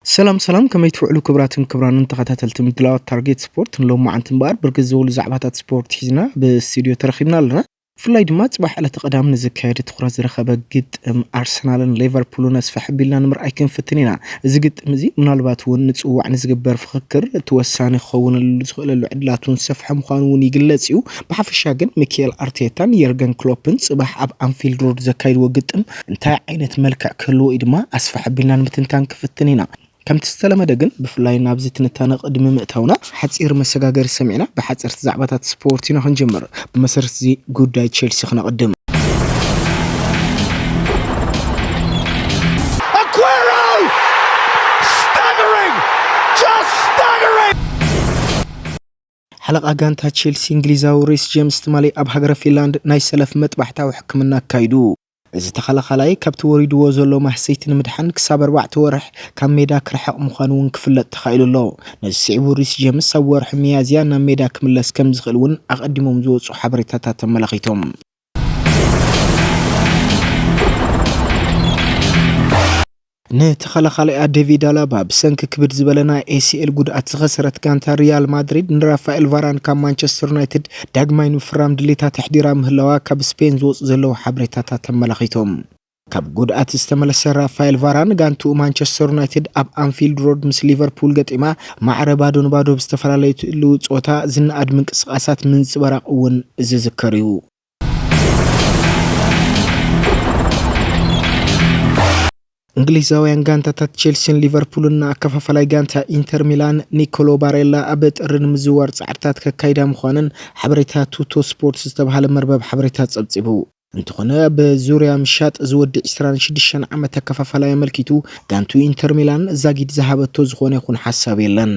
ሰላም ሰላም፣ ከመይ ትውዕሉ ክቡራትን ክቡራንን ተኸታተልቲ ምድላዋት ታርጌት ስፖርት? ንሎማዓንቲ እምበኣር ብርክት ዝበሉ ዛዕባታት ስፖርት ሒዝና ብስቱድዮ ተረኺብና ኣለና። ብፍላይ ድማ ጽባሕ ዕለተ ቀዳም ንዝካየድ ትኹረት ዝረኸበ ግጥም ኣርሰናልን ሊቨርፑልን ኣስፍሕ ኣቢልና ንምርኣይ ክንፍትን ኢና። እዚ ግጥም እዚ ምናልባት እውን ንጽዋዕ ንዝግበር ፍኽክር እቲ ወሳኒ ክኸውነሉ ዝኽእለሉ ዕድላት እውን ዝሰፍሐ ምዃኑ እውን ይግለጽ እዩ። ብሓፈሻ ግን ሚካኤል ኣርቴታን የርገን ክሎፕን ጽባሕ ኣብ ኣንፊልድ ሮድ ዘካይድዎ ግጥም እንታይ ዓይነት መልክዕ ክህልዎ እዩ ድማ ኣስፍሕ ኣቢልና ንምትንታን ክፍትን ኢና። ከምቲ ዝተለመደ ግን ብፍላይ ናብዚ ትንታነ ቅድሚ ምእታውና ሓጺር መሰጋገሪ ሰሚዕና ብሓጸርቲ ዛዕባታት ስፖርት ኢና ክንጅምር። ብመሰረት እዚ ጉዳይ ቼልሲ ክነቕድም። Aguero! Staggering! Just staggering! ሓለቓ ጋንታ ቼልሲ እንግሊዛዊ ሪስ ጄምስ ትማሊ ኣብ ሃገረ ፊንላንድ ናይ ሰለፍ መጥባሕታዊ ሕክምና ኣካይዱ። እዚ ተኸላኻላይ ካብቲ ወሪድዎ ዘሎ ማህሰይቲ ንምድሓን ክሳብ ኣርባዕተ ወርሕ ካብ ሜዳ ክርሕቕ ምዃኑ እውን ክፍለጥ ተኻኢሉ ኣሎ። ነዚ ስዒቡ ሪስ ጄምስ ኣብ ወርሒ ሚያዝያ ናብ ሜዳ ክምለስ ከም ዝኽእል እውን ኣቐዲሞም ዝወጹ ሓበሬታታት ኣመላኺቶም። ንተኸላኻላይኣ ዴቪድ ኣላባ ብሰንኪ ክብድ ዝበለ ናይ ኤሲኤል ጉድኣት ዝኸሰረት ጋንታ ሪያል ማድሪድ ንራፋኤል ቫራን ካብ ማንቸስተር ዩናይትድ ዳግማይ ንምፍራም ድሌታት ኣሕዲራ ምህላዋ ካብ ስፔን ዝወፁ ዘለዉ ሓበሬታታት ኣመላኺቶም። ካብ ጉድኣት ዝተመለሰ ራፋኤል ቫራን ጋንትኡ ማንቸስተር ዩናይትድ ኣብ ኣንፊልድ ሮድ ምስ ሊቨርፑል ገጢማ ማዕረ ባዶ ንባዶ ብዝተፈላለየትሉ ጾታ ዝነኣድ ምንቅስቓሳት ምንጽብራቕ እውን ዝዝከር እዩ። እንግሊዛውያን ጋንታታት ቼልሲን ሊቨርፑልን ንኣከፋፋላይ ጋንታ ኢንተር ሚላን ኒኮሎ ባሬላ ኣብ ጥሪ ንምዝዋር ጻዕርታት ከካይዳ ምዃነን ሓበሬታ ቱቶ ስፖርት ዝተባህለ መርበብ ሓበሬታ ጸብጺቡ። እንተኾነ፣ ኣብ ዙርያ ምሻጥ ዝወዲ ዕስራን ሽዱሽተን ዓመት ኣከፋፋላይ ኣመልኪቱ፣ ጋንቱ ኢንተር ሚላን ዛጊድ ዝሃበቶ ዝኾነ ይኹን ሓሳብ የለን።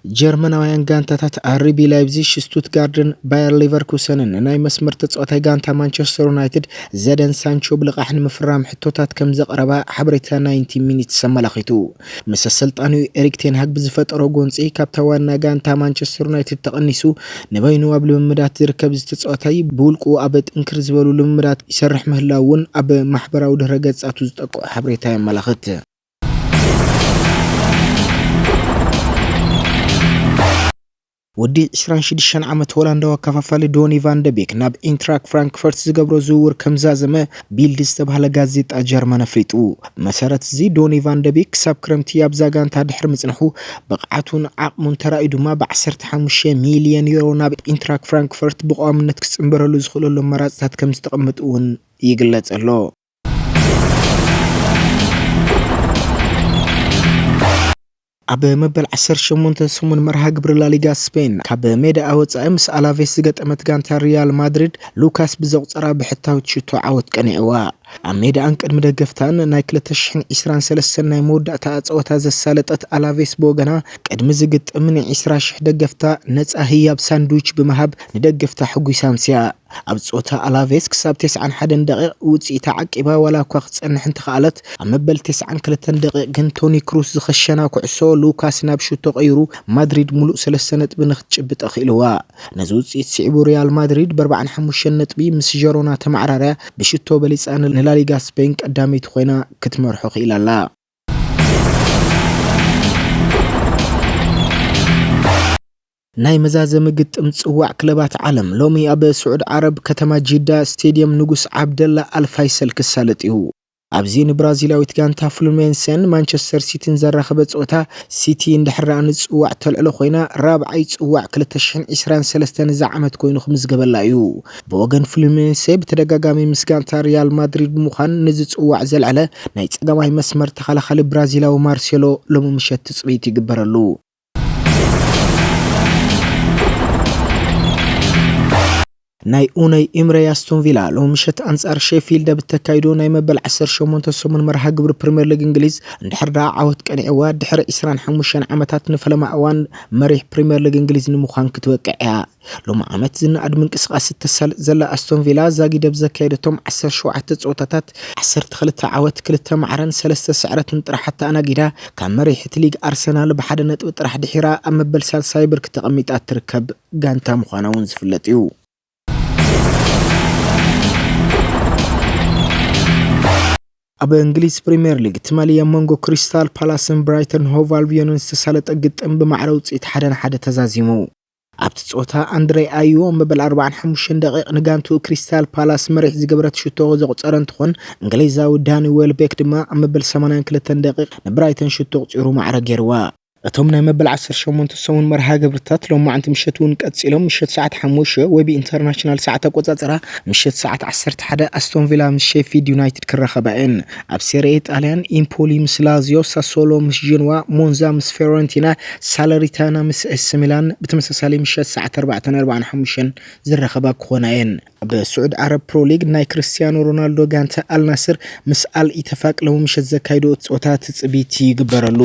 ጀርመናውያን ጋንታታት ኣር ቢ ላይፕዚሽ፣ ሽቱትጋርድን ባየር ሊቨርኩሰንን ንናይ መስመር ተጻዋታይ ጋንታ ማንቸስተር ዩናይትድ ዘደን ሳንቾ ብልቓሕ ንምፍራም ሕቶታት ከም ዘቕረባ ሓበሬታ ናይንቲ ሚኒትስ ኣመላኺቱ። ምስ ኣሰልጣኒኡ ኤሪክ ቴን ሃግ ብዝፈጠሮ ጎንጺ፣ ካብታ ዋና ጋንታ ማንቸስተር ዩናይትድ ተቐኒሱ ንበይኑ ኣብ ልምምዳት ዝርከብ እዚ ተጻዋታይ፣ ብውልቁ ኣብ ጥንክር ዝበሉ ልምምዳት ይሰርሕ ምህላው እውን ኣብ ማሕበራዊ ድሕረ ገጻቱ ዝጠቅዖ ሓበሬታ የመላኽት። ወዲ ዕስራን ሽዱሽተን ዓመት ሆላንዳዊ ኣከፋፋሊ ዶኒ ቫን ደ ቤክ ናብ ኢንትራክ ፍራንክፈርት ዝገብሮ ዝውውር ከም ዛዘመ ቢልድ ዝተባህለ ጋዜጣ ጀርመን ኣፍሊጡ። ብመሰረት እዚ፣ ዶኒ ቫን ደ ቤክ ክሳብ ክረምቲ ኣብዛ ጋንታ ድሕሪ ምጽንሑ፣ ብቕዓቱን ዓቕሙን ተራእዩ ድማ ብ ዓሰርተ ሓሙሽተ ሚልዮን ዩሮ ናብ ኢንትራክ ፍራንክፈርት ብቐዋምነት ክጽንበረሉ ዝኽእለሉ ኣማራጽታት ከም ዝተቐመጡ እውን ይግለጽ ኣሎ። ኣብ መበል ዓሰርተ ሸሞንተ ሰሙን መርሃ ግብሪ ላሊጋ ስፔን ካብ ሜዳ ኣወጻኢ ምስ ኣላቬስ ዝገጠመት ጋንታ ሪያል ማድሪድ፣ ሉካስ ብዘቑጸራ ብሕታዊት ሽቶ ዓወት ቀኒዕዋ። ኣብ ሜዳኣን ቅድሚ ደገፍታን ናይ ክልተ ሽሕን ዕስራን ሰለስተን ናይ መወዳእታ ጸወታ ዘሳለጠት ኣላቬስ ብወገና፣ ቅድሚ ዝግጥም ን ዕስራ ሽሕ ደገፍታ ነጻ ህያብ ሳንድዊች ብምሃብ ንደገፍታ ሕጒሳ ኣምስያ። ኣብ ጸወታ ኣላቬስ ክሳብ ተስዓን ሓደን ደቂቕ ውጽኢታ ዓቂባ ዋላ እኳ ክትጸንሕ እንተኸኣለት፣ ኣብ መበል ተስዓን ክልተን ደቂቕ ግን ቶኒ ክሩስ ዝኸሸና ኩዕሶ ሉካስ ናብ ሹቶ ቀይሩ ማድሪድ ሙሉእ ሰለስተ ነጥቢ ንክትጭብጥ ኣኽኢልዋ። ነዚ ውጽኢት ስዒቡ ሪያል ማድሪድ ብ ኣርባዓን ሓሙሽተን ነጥቢ ምስ ጀሮና ተመዓራርያ ብሽቶ በሊጻ ን-፣ ንላሊጋ ስፔን ቀዳመይቲ ኮይና ክትመርሖ ክኢላ ኣላ። ናይ መዛዘሚ ግጥም ጽዋዕ ክለባት ዓለም ሎሚ ኣብ ስዑድ ዓረብ ከተማ ጂዳ ስቴድየም ንጉስ ዓብደላ ኣልፋይሰል ክሳለጥ እዩ። ኣብዚ ንብራዚላዊት ጋንታ ፍሉሜንሴን ማንቸስተር ሲቲን ዘራኸበ ጸወታ፣ ሲቲ እንድሕር ደኣ ንጽዋዕ ተልዕሎ ኮይና፣ ራብዓይ ጽዋዕ ክልተ ሽሕን ዕስራን ሰለስተን እዚ ዓመት ኮይኑ ክምዝገበላ እዩ። ብወገን ፍሉሜንሴ ብተደጋጋሚ ምስ ጋንታ ሪያል ማድሪድ ብምዃን ንዚ ጽዋዕ ዘልዐለ ናይ ጸጋማይ መስመር ተኸላኻሊ ብራዚላዊ ማርሴሎ ሎሚ ምሸት ትጽቢት ይግበረሉ። ናይ ኡነይ ኢምረ ኣስቶን ቪላ ሎሚ ምሸት ኣንጻር ሼፊልድ ኣብ እተካይዶ ናይ መበል ዓሰርተ ሸሞንተ ሰሙን መርሃ ግብሪ ፕሪምየር ሊግ እንግሊዝ፣ እንድሕር ደኣ ዓወት ቀኒዕዋ፣ ድሕሪ ዕስራን ሓሙሽተን ዓመታት ንፈለማ እዋን መሪሕ ፕሪምየር ሊግ እንግሊዝ ንምዃን ክትበቅዕ እያ። ሎሚ ዓመት ዝነኣድ ምንቅስቓስ እተሳልጥ ዘላ ኣስቶን ቪላ፣ ዛጊድ ኣብ ዘካየደቶም ዓሰርተ ሸውዓተ ጸወታታት ዓሰርተ ክልተ ዓወት፣ ክልተ ማዕረን ሰለስተ ስዕረትን ጥራሕ ኣተኣናጊዳ፣ ካብ መሪሕ እቲ ሊግ ኣርሰናል ብሓደ ነጥቢ ጥራሕ ድሒራ ኣብ መበል ሳልሳይ ብርኪ ተቐሚጣ እትርከብ ጋንታ ምዃና እውን ዝፍለጥ እዩ። ኣብ እንግሊዝ ፕሪምየር ሊግ ትማሊ ኣብ መንጎ ክሪስታል ፓላስን ብራይተን ሆቭ ኣልቢዮንን ዝተሳለጠ ግጥም ብማዕረ ውፅኢት ሓደ ንሓደ ተዛዚሙ። ኣብቲ ጸወታ ኣንድሬ ኣዩ ኣብ መበል ኣርባዓን ሓሙሽተን ደቂቕ ንጋንቱ ክሪስታል ፓላስ መሪሕ ዝገበረት ሽቶ ዘቑጸረ እንትኾን፣ እንግሊዛዊ ዳኒ ዌልቤክ ድማ ኣብ መበል ሰማንያን ክልተን ደቂቕ ንብራይተን ሽቶ ኣቑጺሩ ማዕረ ገይርዋ። እቶም ናይ መበል ዓሰርተ ሸሞንተ ሰሙን መርሃ ግብርታት ሎማዕንቲ ምሸት እውን ቀጺሎም፣ ምሸት ሰዓት ሓሙሽተ ወይ ብኢንተርናሽናል ሰዓት ኣቆጻጽራ ምሸት ሰዓት ዓሰርተ ሓደ ኣስቶን ቪላ ምስ ሼፊልድ ዩናይትድ ክራኸባ እየን። ኣብ ሴሪኤ ጣልያን ኢምፖሊ ምስ ላዚዮ፣ ሳሶሎ ምስ ጀንዋ፣ ሞንዛ ምስ ፊዮረንቲና፣ ሳለሪታና ምስ ኤሲ ሚላን ብተመሳሳሊ ምሸት ሰዓት ኣርባዕተን ኣርባዓን ሓሙሽተን ዝራኸባ ክኾና እየን። ኣብ ስዑድ ዓረብ ፕሮ ሊግ ናይ ክርስቲያኖ ሮናልዶ ጋንታ ኣልናስር ምስ ኣል ኢተፋቅ ሎሚ ምሸት ዘካይዶ ጸወታ ትጽቢት ይግበረሉ።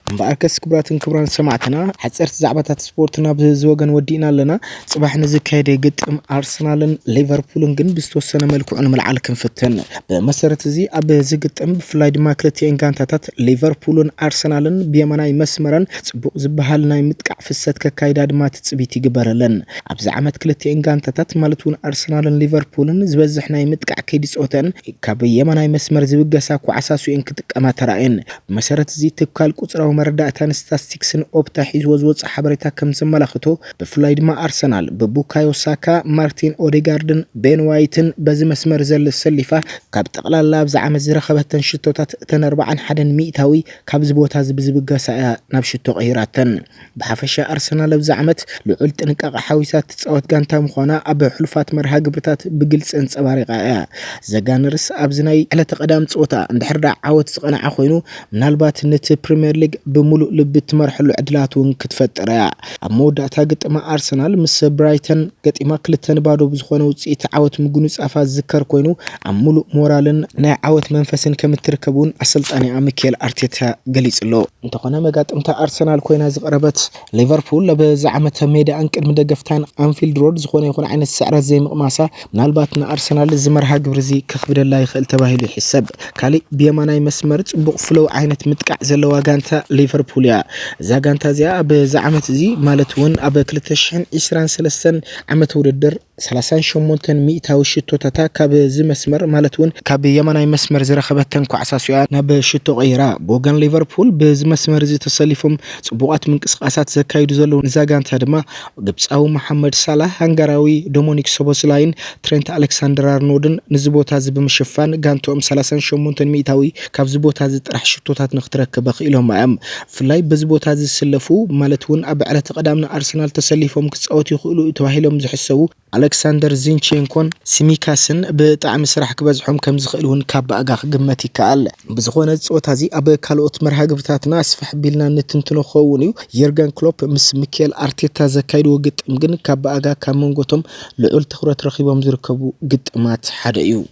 እምበኣርከስ ክቡራትን ክቡራን ሰማዕትና፣ ሓፀርቲ ዛዕባታት ስፖርት ናብ ዝወገን ወዲእና ኣለና። ጽባሕ ንዝካየደ ግጥም ኣርሰናልን ሊቨርፑልን ግን ብዝተወሰነ መልክዑ ንምልዓል ክንፍትን። ብመሰረት እዚ ኣብዚ ግጥም ብፍላይ ድማ ክልቲኤን ጋንታታት ሊቨርፑልን ኣርሰናልን ብየማናይ መስመረን ጽቡቕ ዝበሃል ናይ ምጥቃዕ ፍሰት ከካይዳ ድማ ትጽቢት ይግበረለን። ኣብዚ ዓመት ክልቲኤን ጋንታታት ማለት እውን ኣርሰናልን ሊቨርፑልን ዝበዝሕ ናይ ምጥቃዕ ከይዲ ጸወተን ካብ የማናይ መስመር ዝብገሳ ኳዕሳሱ እየን ክጥቀማ ተራእየን። ብመሰረት እዚ ትካል ቁጽራዊ መረዳእታን ስታስቲክስን ኦፕታ ሒዝዎ ዝወጽእ ሓበሬታ ከም ዘመላኽቶ፣ ብፍላይ ድማ ኣርሰናል ብቡካዮ ሳካ፣ ማርቲን ኦዴጋርድን ቤን ዋይትን በዚ መስመር ዘሰሊፋ ካብ ጠቕላላ ኣብዚ ዓመት ዝረኸበተን ሽቶታት እተን ኣርባዓን ሓደን ሚእታዊ ካብዚ ቦታ እዚ ብዝብገሳ እያ ናብ ሽቶ ቀይራተን። ብሓፈሻ ኣርሰናል ኣብዚ ዓመት ልዑል ጥንቃቐ ሓዊሳ ትጻወት ጋንታ ምዃና ኣብ ሕሉፋት መርሃ ግብርታት ብግልጺ ኣንጸባሪቓ እያ። ዘጋነርስ ኣብዚ ናይ ዕለተ ቀዳም ጸወታ እንድሕር ደኣ ዓወት ዝቐንዓ ኮይኑ፣ ምናልባት ነቲ ፕሪምየር ሊግ ብምሉእ ልቢ እትመርሐሉ ዕድላት እውን ክትፈጥር እያ። ኣብ መወዳእታ ግጥማ ኣርሰናል ምስ ብራይተን ገጢማ ክልተ ንባዶ ብዝኾነ ውጽኢት ዓወት ምጉንጻፋ ዝዝከር ኮይኑ፣ ኣብ ምሉእ ሞራልን ናይ ዓወት መንፈስን ከም እትርከብ እውን ኣሰልጣኒኣ ሚኬል ኣርቴታ ገሊጹ ኣሎ። እንተኾነ መጋጥምታ ኣርሰናል ኮይና ዝቐረበት ሊቨርፑል ኣብዚ ዓመት ሜዳኣን ቅድሚ ደገፍታን ኣንፊልድ ሮድ ዝኾነ ይኹን ዓይነት ስዕረት ዘይምቕማሳ ምናልባት ንኣርሰናል እዚ መርሃ ግብሪ እዚ ከኽብደላ ይኽእል ተባሂሉ ይሕሰብ። ካሊእ ብየማናይ መስመር ጽቡቕ ፍሎው ዓይነት ምጥቃዕ ዘለዋ ጋንታ ሊቨርፑል እያ። እዛ ጋንታ እዚኣ ኣብዚ ዓመት እዚ ማለት እውን ኣብ ክልተ ሽሕን ዕስራን ሰለስተን ዓመተ ውድድር ሰላሳን ሸሞንተን ሚእታዊ ሽቶታታ ካብ እዚ መስመር ማለት እውን ካብ የማናይ መስመር ዝረኸበተን ኳዕሳሱ እያ ናብ ሽቶ ቀይራ። ብወገን ሊቨርፑል ብዚ መስመር እዚ ተሰሊፎም ጽቡቓት ምንቅስቓሳት ዘካይዱ ዘለዉ እዛ ጋንታ ድማ ግብጻዊ መሓመድ ሳላህ፣ ሃንጋራዊ ዶሞኒክ ሶቦስላይን ትሬንት ኣሌክሳንደር ኣርኖልድን ነዚ ቦታ እዚ ብምሽፋን ጋንትኦም ሰላሳን ሸሞንተን ሚእታዊ ካብዚ ቦታ እዚ ጥራሕ ሽቶታት ንክትረክብ ኣኽኢሎማ እዮም። ብፍላይ በዚ ቦታ እዚ ዝስለፉ ማለት እውን ኣብ ዕለተ ቀዳም ንኣርሰናል ተሰሊፎም ክጻወቱ ይኽእሉ ተባሂሎም ዝሕሰቡ ኣሌክሳንደር ዚንቼንኮን ሲሚካስን ብጣዕሚ ስራሕ ክበዝሖም ከም ዝኽእል እውን ካብ ብኣጋ ክግመት ይከኣል። ብዝኾነ እዚ ጸወታ እዚ ኣብ ካልኦት መርሃ ግብርታትና ኣስፍሕ ቢልና ንትንትኖ ክኸውን እዩ። የርገን ክሎፕ ምስ ሚኬል ኣርቴታ ዘካይድዎ ግጥም ግን ካብ ብኣጋ ካብ መንጎቶም ልዑል ትኹረት ረኺቦም ዝርከቡ ግጥማት ሓደ እዩ።